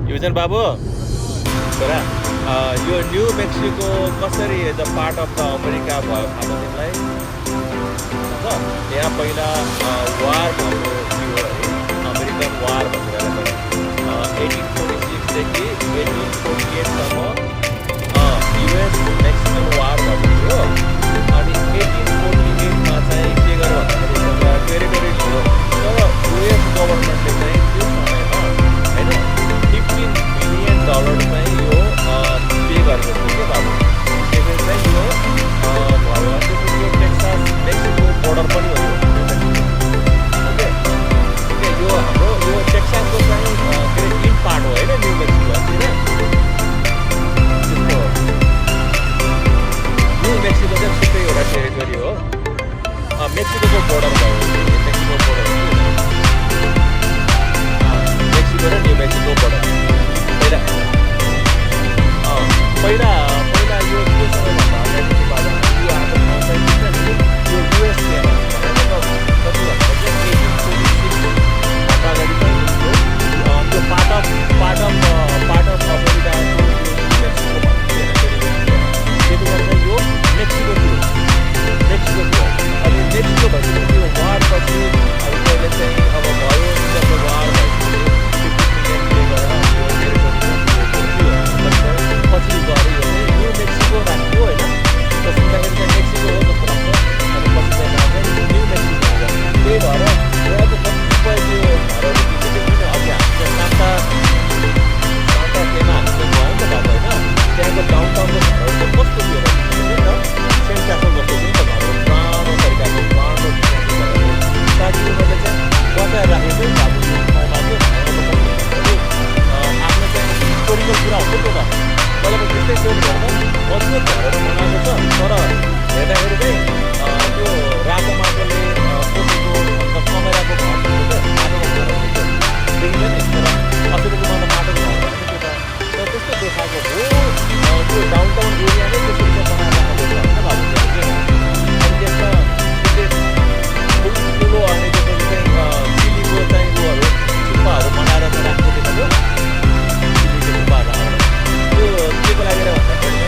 युजन बाबु छोरा यो न्यू मेक्सिको कसरी as a part of the America भयो थाहा छ तिमीलाई? यहाँ पहिला वार भएको थियो है, अमेरिकन वार भनेर पनि 1846देखि 1848सम्म युएस मेक्सिकन वार भएको थियो। अनि 1848मा चाहिँ के गर्यो भन्दाखेरि एउटा टेरिटोरी थियो, तर युएस गभर्मेन्टले चाहिँ त्यो समयमा होइन $15 बिलियन चाहिँ यो पे गरेको थियो क्या बाबु। त्यसरी चाहिँ यो भयो अनि त्यसपछि यो टेक्सास मेक्सिको बोर्डर पनि हो ओके ओके। यो हाम्रो यो टेक्सासको चाहिँ के अरे इन पार्ट हो होइन न्यू मेक्सिको होइन। त्यस्तो न्यू मेक्सिको चाहिँ छुट्टै एउटा टेरिटोरी हो। मेक्सिको बोर्डर भयो, मेक्सिको बोर्डर मेक्सिको र न्यू मेक्सिको बोर्डर पहिला पहिला पहिला यो के सबैभन्दा अगाडि बाबा यो हाम्रो ठाउँ चाहिँ यो युएस थियो कति भन्दा चाहिँ 1846 भन्दा अगाडि चाहिँ यो पार्ट अफ अमेरिकाको मेक्सिको भन्ने त्यति गरेर यो मेक्सिको थियो अनि मेक्सिको भएपछि यो वार पछि अब कहिले चाहिँ अब भयो जब वार भएपछि 50 मिलियन गरेर पछि गएर यो चाहिँ न्यू मेक्सिको राख्यो होइन। त सुन्दाखेरि चाहिँ मेक्सिको हो जस्तो लाग्छ अनि पछि चाहिँ न्यू मेक्सिको हो। त्यही भएर यहाँ चाहिँ कतिपय त्यो घरहरू किन अघि हामीले सान्ता फेमा हामी चाहिँ गयौँ नि त बाबु होइन। त्यहाँको डाउनटाउनको घरहरू चाहिँ कस्तो थियो र सेन्ट क्यासल जस्तो थियो नि त घरहरू, पुरानो तरिकाको पुरानो डिजाइनको घरहरू, ताकि उनीहरूले चाहिँ बचाएर राखेको थियो बाबु यो ठाउँमा चाहिँ आफ्नो चाहिँ हिस्टोरिकल कुरा हुन्छ त्यो त मलाई त्यस्तै त्यो गर्दा मजबुत घरहरू बनाएको छ। तर हेर्दाखेरि चाहिँ त्यो रातो माटोले पोतेको अन्त कमेराको घर माटोको घर देखिन्छ नि, तर असलीको माटोको घर भने त्यो त त्यस्तो देखाएको हो। त्यो डाउनटाउन एरिया नै त्यसरी चाहिँ बनाएर राखेको छ होइन बाबु। अनि त्यसमा ठुलो अनि त्यसपछि चाहिँ चिलीको चाहिँ उयोहरू थुक्पाहरू बनाएर चाहिँ राखेको देखाएको चिलीको थुक्पाहरू त्यो के को लागेर भन्दाखेरि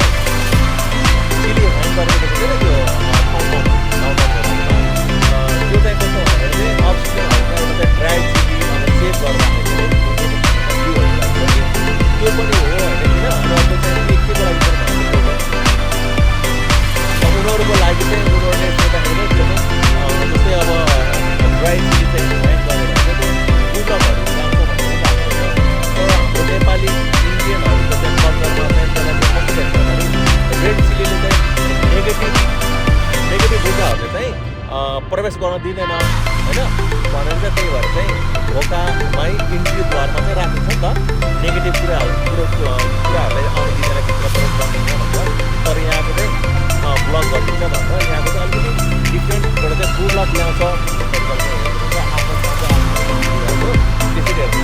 चिली ह्याङ गरेको थियो त्यो ठाउँमा त्यो चाहिँ कस्तो भन्दाखेरि चाहिँ अक्सिजनहरू चाहिँ ड्राई चिली अनि सेभ गरेर राखेको लागि त्यो पनि हो होइन किन। र त्यो चाहिँ के को लागि उनीहरूको लागि चाहिँ उनीहरूले सोद्धाखेरि त्यो चाहिँ जस्तै अब ड्राई चिली चाहिँ ह्याङ गरेर चाहिँ गुजबहरू जान्छ भन्ने लाग्छ। तर हाम्रो नेपाली इन्डियनहरूको चाहिँ कल्चरमा चाहिँ त्यसलाई चाहिँ कस्तो देख्छ भन्दाखेरि रेड चिलीले चाहिँ नेगेटिभ ऊर्जाहरूले चाहिँ प्रवेश गर्न दिँदैन होइन भनेर चाहिँ त्यही भएर चाहिँ ढोकामै इन्ट्रीद्वारमा चाहिँ राखिन्छ नि त नेगेटिभ कुराहरूलाई आउनु दिँदैन, भित्र प्रवेश गर्दैन भन्छ। तर यहाँको चाहिँ ब्लक गरिदिन्छ भनेर यहाँको चाहिँ अलिकति डिफ्रेन्टबाट चाहिँ फुड लक ल्याउँछ आफ्नो त्यसरी हेर्नु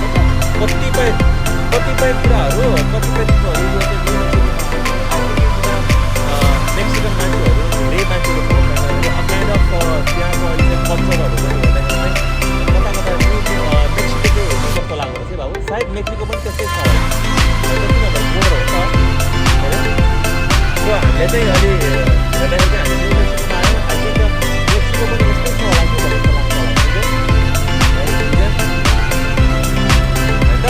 कतिपय कुराहरू कतिपय चिजहरू यो चाहिँ मेक्सिकन मान्छेहरू धेरै मान्छेहरू काइन्ड अफ त्यहाँको अहिले कल्चरहरू पनि हेर्दाखेरि चाहिँ कता मेक्सिको हुनु जस्तो लाग्दो रहेछ बाबु। सायद मेक्सिको पनि त्यस्तै छ किनभने बोर्डर हो त होइन। त्यो हामीले चाहिँ अलि हेर्दाखेरि चाहिँ हामी न्यू मेक्सिकोमा आयौँ, आई थिङ्क मेक्सिको पनि यस्तै छ होला कि भन्ने जस्तो लाग्छ होला होइन त।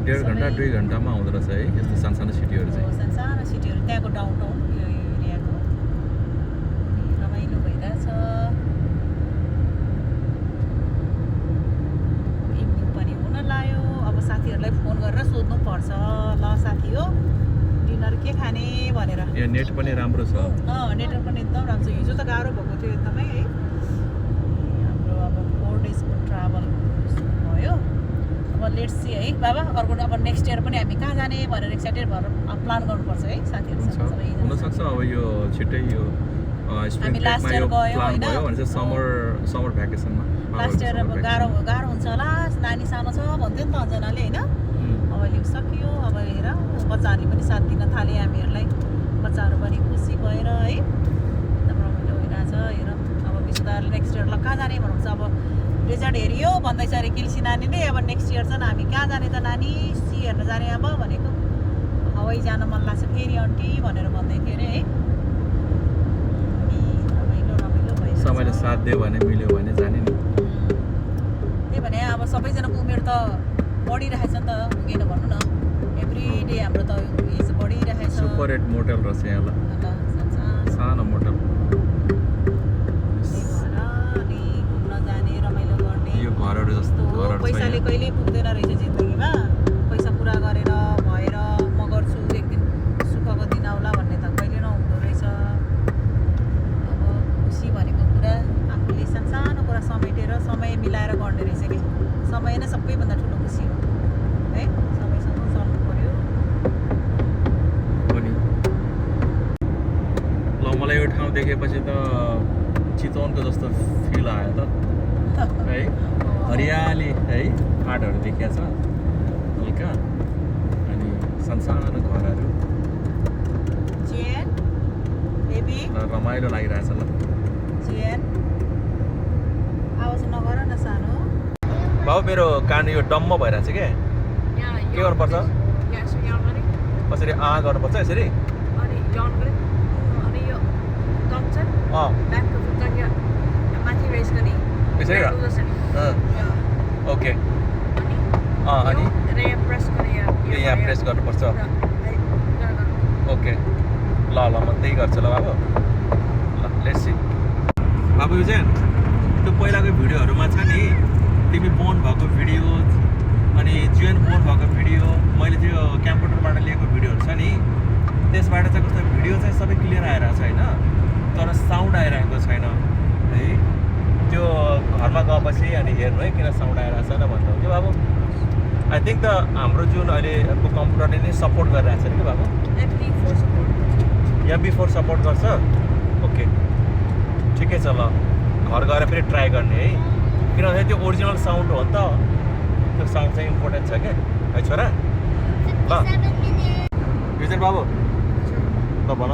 1.5 घन्टा 2 घन्टामा आउँदो रहेछ है यस्तो सानो सिटीहरू चाहिँ सानो सिटीहरू त्यहाँको डाउनटाउन यो एरियाको रमाइलो भइरहेछ इभिनिङ पनि हुन लाग्यो अब साथीहरूलाई फोन गरेर सोध्नु पर्छ ल साथी हो डिनर के खाने भनेर यो नेट पनि राम्रो छ नेटवर्क पनि एकदम राम्रो छ हिजो त गाह्रो भएको थियो एकदमै है हाम्रो अब 4 डेजको ट्राभल भयो अब लेट्स सी है बाबा अर्को अब नेक्स्ट इयर पनि हामी कहाँ जाने भनेर एक्साइटेड भएर प्लान गर्नुपर्छ है साथीहरूसँग हुनसक्छ अब यो छिट्टै यो हामी लास्ट इयर गयौँ होइन समर भ्याकेसनमा लास्ट इयर अब गाह्रो हुन्छ होला नानी सानो छ भन्थ्यो नि त अञ्जनाले होइन अब अहिले सकियो अब हेर बच्चाहरूले पनि साथ दिन थाले हामीहरूलाई बच्चाहरू पनि खुसी भएर है एकदम रमाइलो भइरहेछ हेर अब विशुदाहरूले नेक्स्ट इयर ल कहाँ जाने भन्नुहुन्छ अब रिजल्ट हेरियो भन्दैछ अरे किल्सी नानीले अब नेक्स्ट इयर चाहिँ हामी कहाँ जाने त नानी सी हेर्न जाने अब भनेको हवाई जान मन लाग्छ फेरि आन्टी भनेर भन्दै थियो अरे है रमाइलो भइरहेछ समयले साथ दियो भने मिल्यो भने जाने नि त्यही भने अब सबैजनाको उमेर त बढिरहेछ नि त पुगेन भन्नु न एभ्री डे हाम्रो त एज बढिरहेछ सुपर 8 मोटेल रहेछ यहाँ ल सानो मोटेल अनि घुम्न जाने रमाइलो गर्ने यो घरहरू जस्तो घरहरू पैसाले कहिले पुग्दैन रहेछ जिन्दगीमा पैसा पुरा गरेर भएर म गर्छु एक दिन सुखको दिन आउला भन्ने त कहिले नहुँदो रहेछ अब खुसी भनेको कुरा आफूले सानो कुरा समेटेर समय मिलाएर गर्ने रहेछ कि समय नै सबैभन्दा ठुलो खुसी हो है समयसँग चल्नु पर्यो ल मलाई यो ठाउँ देखेपछि त चितवनको जस्तो फिल आयो त है हरियाली है पाहाडहरू देखिया छ हल्का अनि सानो घरहरू चेन बेबी रमाइलो लागिरहेछ ल चेन आवाज नगर न सानो बाबु मेरो कान यो डम्म भइरहेछ के गर्नुपर्छ कसरी गर्नुपर्छ यसरी यसरी ओके अनि यहाँ प्रेस गर्नुपर्छ ओके ल म त्यही गर्छु ल बाबु ल लेट्स सी बाबु यो चाहिँ त्यो पहिलाको भिडियोहरूमा छ नि तिमी बोन भएको भिडियो अनि जीवन बोन भएको भिडियो मैले त्यो क्याम्प्युटरबाट लिएको भिडियोहरू छ नि त्यसबाट चाहिँ कस्तो भिडियो चाहिँ सबै क्लियर आइरहेको छ होइन तर साउन्ड आइरहेको छैन है त्यो घरमा गएपछि अनि हेर्नु है किन साउन्ड आइरहेको छैन भन्दा हो कि बाबु आई थिङ्क त हाम्रो जुन अहिलेको कम्प्युटरले नै सपोर्ट गरिरहेको छ नि कि बाबु या बिफोर सपोर्ट गर्छ ओके ठिकै छ ल घर गएर फेरि ट्राई गर्ने है किनभने त्यो ओरिजिनल साउन्ड हो नि त त्यो साउन्ड चाहिँ इम्पोर्टेन्ट छ क्या है छोरा ल विजय बाबु ल भन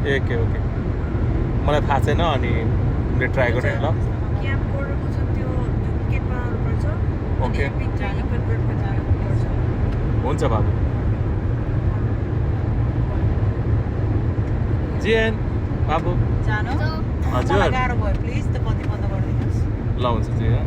ओके ओके मलाई थाहा छैन अनि ट्राई गर्ने ल ओके हुन्छ बाबु जिएन बाबु जानु हजुर गाह्रो भयो प्लिज त बत्ती बन्द गरिदिनुहोस् ल हुन्छ जिएन